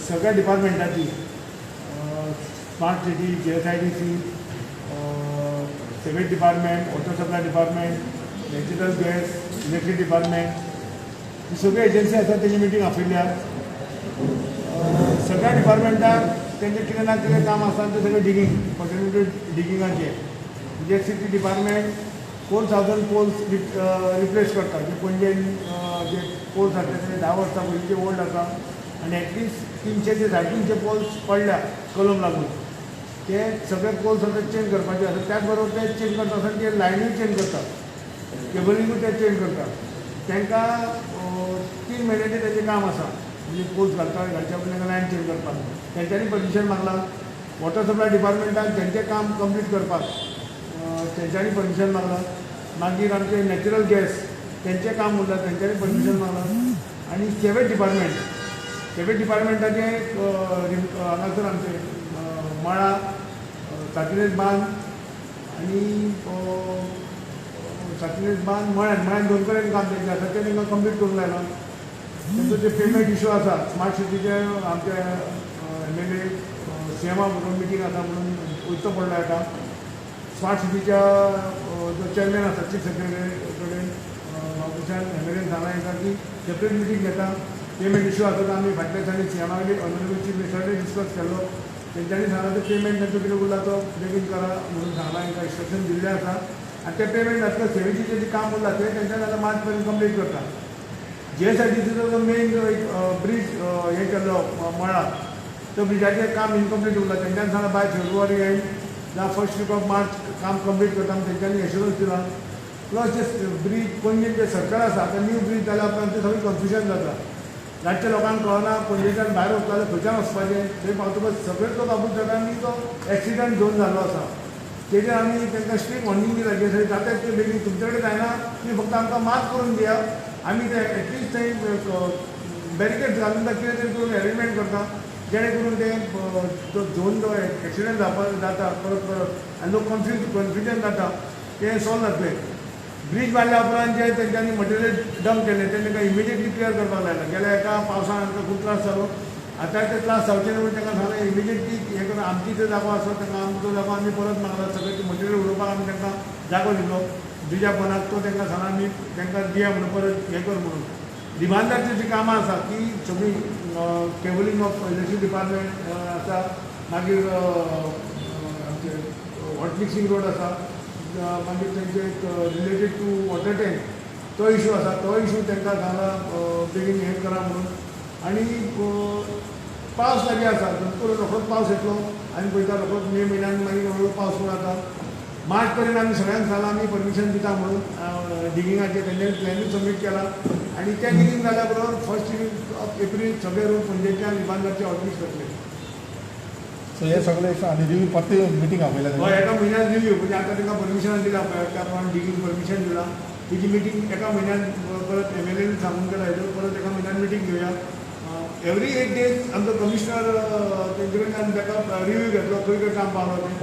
सगळ्या डिपार्टमेंटाची, smart city, GSIDC, sewage department, water supply department, natural gas, electric department, ही सगळ्यो agency आसा तेजी meeting आपयल्या. सगळ्या डिपार्टमेंटाक तेंचें कितें ना कितें काम आसा तें सगळें डिगींग पर्टनिंग टू डिगिंगाचें. म्हणजे city department 4000 poles replace करता. जे पणजेन जे पोल्स आसा ते 10 वर्सां पयलींचे ओल्ड आसा आनी एटलिस्ट 300 ते 350 पोल्स पडल्या कलम लागून, ते सगळे पोल्स आतां चेंज करपाचे आसा. त्याच बरोबर ते चेंज करता आसतना ते लायनूय चेंज करता, केबलिंगूय ते चेंज करता. तांकां 3 म्हयन्याचें तेजें काम आसा, म्हणजे पोल्स घालता घालच्या पयलीं तांकां लायन चेंज करपाक तेंच्यांनी परमिशन मागलां. वॉटर सप्लाय डिपार्टमेंटान तेंचें काम कंप्लीट करपाक तेंच्यांनी परमिशन मागलां. मागीर आमचे नॅचरल गॅस तेंचें काम उरलां, तेंच्यांनी परमिशन मागलां. आनी सेवेज डिपार्टमेंट, सेवेज डिपार्टमेंटाचें हांगासर आमचें मळा, सातिनेज बांद आनी सातिनेज बांद मळ्यान 2 कडेन काम तेंचें आसा, तें तांकां कंप्लीट करूंक लायलां. तेंचो जे पेमेंट इशू आसा स्मार्ट सिटीचे आमचे MLA CMA बरोबर मिटींग आसा म्हणून वयचो पडलो एका. स्मार्ट सिटीच्या जो चेअरमॅन आसा चीफ सेक्रेटरी कडेन ऑफिसान MLA सांगलां तांकां की सेपरेट मिटींग घेता, पेमेंट इशू आसा तो आमी फाटल्या दिसांनी CMA कडेन ऑनरेबल चीफ मिनिस्टर कडेन डिस्कस केल्लो. तेंच्यांनी सांगलां ते पेमेंट तांचो कितें उरला तो बेगीन करा म्हणून सांगलां, तांकां इन्स्ट्रक्शन दिल्लें आसा. आनी तें पेमेंट जातकच सेवेजीचें जें काम उरलां तें तेंच्यांनी आतां मार्च पर्यंत कंप्लीट करता. GSIDCचो जो मेन जो एक ब्रीज हें केल्लो मळा, तो ब्रिजाचें काम इनकम्प्लीट उरलां. तेंच्यांनी सांगलां बाय फेब्रुवारी एंड जावं फर्स्ट वीक ऑफ मार्च काम कंप्लीट करता म्हूण तेंच्यांनी एश्युरन्स दिला. प्लस जे ब्रीज पणजेन जे सर्कल आसा आतां न्यू ब्रीज जाल्या उपरांत तें सगळें कन्फ्युजन जाता, रातच्या लोकांक कळना पणजेच्यान भायर वचता जाल्यार खंयच्यान वचपाचें. थंय पावतकच सगळेच लोक आपूण जाता आनी तो एक्सिडंट झोन जाल्लो आसा. तेजेर आमी तांकां स्ट्रीक वॉर्निंग दिला की जाता तितले बेगीन तुमचे कडेन जायना, तुमी फक्त आमकां माफ करून दिया, आमी ते एटलिस्ट थंय बॅरिकेड्स घालून कितें तरी करून अरेंजमेंट करता जेणे करून ते जो झोन जो एक्सिडंट जावपाक जाता परत परत आनी लोक कन्फ्युजन जाता तें सॉल्व जातलें. ब्रीज बांदल्या उपरांत जे तेंच्यांनी मटेरियल डंप केलें तें तांकां इमिजिएटली क्लियर करपाक लायलां. गेल्या एका पावसान आमकां खूब त्रास जालो, आतां ते त्रास जावचे न्हय म्हणून तांकां सांगलें इमिजिएटली हें करून आमची जो जागो आसा तांकां आमचो जागो आमी परत मागला, सगळें मटेरियल उडोवपाक आमी तांकां जागो दिलो ब्रिजा पोंदाक, तो तांकां सांगला आमी तांकां दिया म्हणून परत हें कर म्हणून. रिबांदारची जीं कामां आसा ती सगळीं केबलिंग ऑफ इलेक्ट्रीक डिपार्टमेंट आसा, मागीर आमचे हॉट मिक्सिंग रोड आसा, मागीर तेंचे रिलेटेड टू वॉटर टँक तो इशू आसा, तो इशू तांकां सांगला बेगीन हें करा म्हणून. आनी पावस लागीं आसा, करून रोखडोच पावस येतलो आनी पळयता रोखडोच मे म्हयन्यान मागीर रोखडो पावस सुरू जाता. मार्च पर्यंत आमी सगळ्यांक सांगलां आमी परमिशन दिता म्हणून डिगिंगाचें, तेंच्यांनी प्लॅनूय सबमीट केला आनी तें डिगींग जाल्या बरोबर फर्स्ट वीक ऑफ एप्रील सगळे रोड पणजेच्यान रिबांदारचे हॉटमिक्स जातले. सो हे सगळे आनी रिव्यू परती मिटींग आपयल्या? हय, एका म्हयन्यान रिव्यू, म्हणजे आतां तांकां परमिशन दिलां पळय त्या प्रमाणे डिगींग परमिशन दिलां, तेजी मिटींग एका म्हयन्यान परत MLA सांगून गेला हेजो परत एका म्हयन्यान मिटींग घेवया. एवरी 8 डेज आमचो कमिशनर तेंचे कडल्यान बॅकअप रिव्यू घेतलो, खंय खंय काम पावलो तें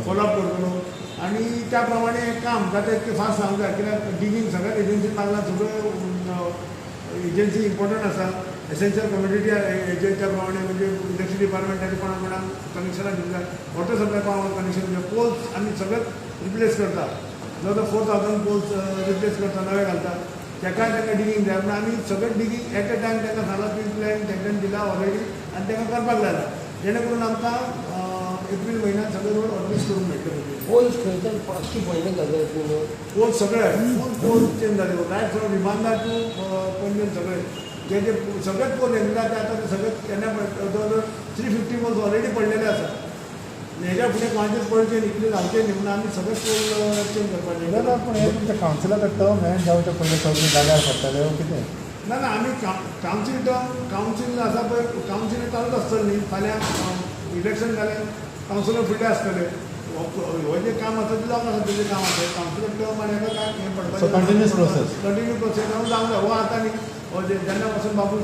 फॉलोअप करतलो आनी त्या प्रमाणे काम जाता तितकें फास्ट जावंक जाय. कित्याक डिगींग सगळ्याच एजन्सीन मागलां, सगळ्यो एजन्सी इम्पॉर्टंट आसा, एसेन्शियल कम्युनिटी एजंटच्या प्रमाणे म्हणजे इलेक्ट्रिक डिपार्टमेंटाचे कोणा कोणाक कनेक्शनां दिवंक जाय, वॉटर सप्लाय कोणाक कनेक्शन दिवंक जाय. पोल्स आमी सगळेच रिप्लेस करता, जवळ जवळ 4000 पोल्स रिप्लेस करता, नवे घालता, ताकाय तांकां डिगींग जाय. पूण आमी सगळें डिगींग एट अ टायम तांकां सांगलां, प्री प्लॅन तांकां दिला ऑलरेडी आनी तांकां करपाक लायला, जेणे करून आमकां एप्रील म्हयन्यान सगळे रोड ऑलमोस्ट करूंक मेळटले. पोल्स खंयच्यान पांचशी पडले जाले? पोल्स सगळे फूल पोल्स चेंज जाले, रायट फ्रॉम रिबांदार टू पणजेन सगळे जे जे सगळेच पोल येयला ते आतां सगळे केन्ना जवळ जवळ 350 पोल्स ऑलरेडी पडलेले आसा. हेज्या फुडें कोणाचेच पडचे न्ही, कितें जावचें न्ही म्हणून आमी सगळे पोल चेंज करपाचे. ना पूण हें तुमच्या कावन्सिलाचो टर्म एंड जावच्या पयलीं सगळें जाग्यार पडटलें कितें? ना ना, आमी कावन्सील टर्म कावन्सील आसा पळय, कावन्सील चालूच आसतलें न्ही. फाल्यां इलेक्शन जालें कावन्सिलर फुडले आसतले, हो जें काम आसा तें लोकां खातीर काम आसा. कावन्सिलर टर्म आनी हेका कांय हें पडपाचें. कंटिन्यूस प्रोसेस, कंटिन्यू प्रोसेस जावंक जाय. हो आतां न्ही, हो जेन्ना पासून बाबू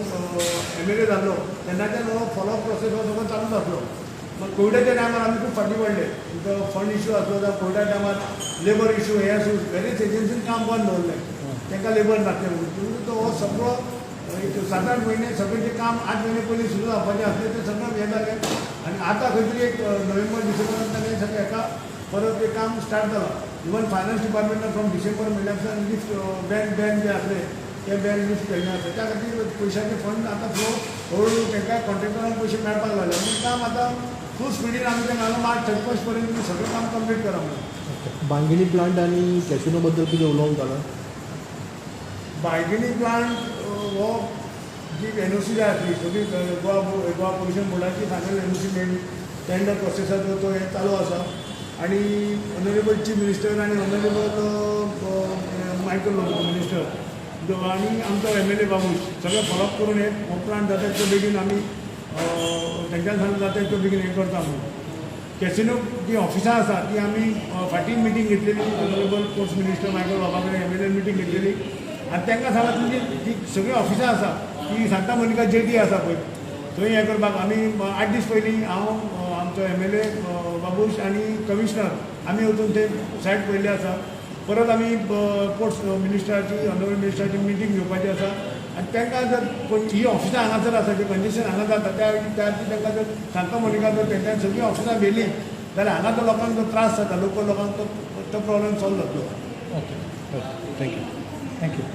MLA जाल्लो तेन्नाच्यान हो फॉलोअप प्रोसेस हो सगळो चालूच आसलो. मग कोविडाच्या टायमार आमी खूब फाटीं पडले, तो फंड इशू आसलो जावं कोविडा टायमार लेबर इशू हें आसूं, वेरियस एजन्सीन काम बंद दवरलें, तांकां लेबर नासलें म्हणून. तो हो सगळो एक 7-8 म्हयने सगळें जें काम 8 म्हयने पयलीं सुरू जावपाचें आसलें तें सगळें हें जालें आनी आतां खंय तरी एक नोव्हेंबर डिसेंबरान ताणें सगळें हेका परत तें काम स्टार्ट जालां. इवन फायनान्स डिपार्टमेंटान फ्रॉम डिसेंबर म्हयन्यासान लिफ्ट बॅन बॅन जे आसले ते बॅन लिफ्ट केल्ले आसा. त्या खातीर पयशांचे फंड आतां फ्लो हळूहळू तांकां कॉन्ट्रॅक्टरांक पयशे मेळपाक लागले आनी काम आतां फूल स्पिडीन आमी तें घालून मार्च 31 पर्यंत तुमी सगळें काम कंप्लीट करा म्हणून. बांगिणी प्लांट आनी कॅसिनो बद्दल कितें उलोवंक जाणा? बांयगिणी प्लांट हो जी एनओसी जाय आसली सगळी गोवा गोवा पोल्युशन बोर्डाची फायनल एनओसी मेळ्ळी. टेंडर प्रोसेसाचो तो हें चालू आसा आनी ऑनरेबल चीफ मिनिस्टर आनी ऑनरेबल मायकल लोबो मिनिस्टर आनी आमचो एमएलए बाबूश सगळें फॉलोअप करून हे हो प्लांट जाता तितले बेगीन आमी तेंच्यान सांगून जाता तितले बेगीन हें करता म्हणून. कॅसिनो जी ऑफिसां आसा ती आमी फाटीं मिटींग घेतलेली ऑनरेबल स्पोर्ट्स मिनिस्टर मायकल बाबा कडेन एमएलए मिटींग घेतलेली आनी तांकां सांगलां तुमची जी सगळीं ऑफिसां आसा ती सांता मोनिका जेटी आसा पळय थंय हें करपाक आमी 8 दीस पयलीं हांव आमचो एमएलए बाबूश आनी कमिशनर आमी वचून ते सायट पळयल्ली आसा. परत आमी स्पोर्ट्स मिनिस्टराची ऑनरेबल मिनिस्टराची मिटींग घेवपाची आसा आनी तांकां जर ही ऑफिसां हांगासर आसा जी कंजेशन हांगा जाता त्या खातीर तांकां जर सांता मोनिका जर तेंच्यान सगळीं ऑफिसां व्हेलीं जाल्यार हांगा जो लोकांक जो त्रास जाता लोकल लोकांक तो प्रॉब्लम सॉल्व जातलो. Okay, thank you, thank you.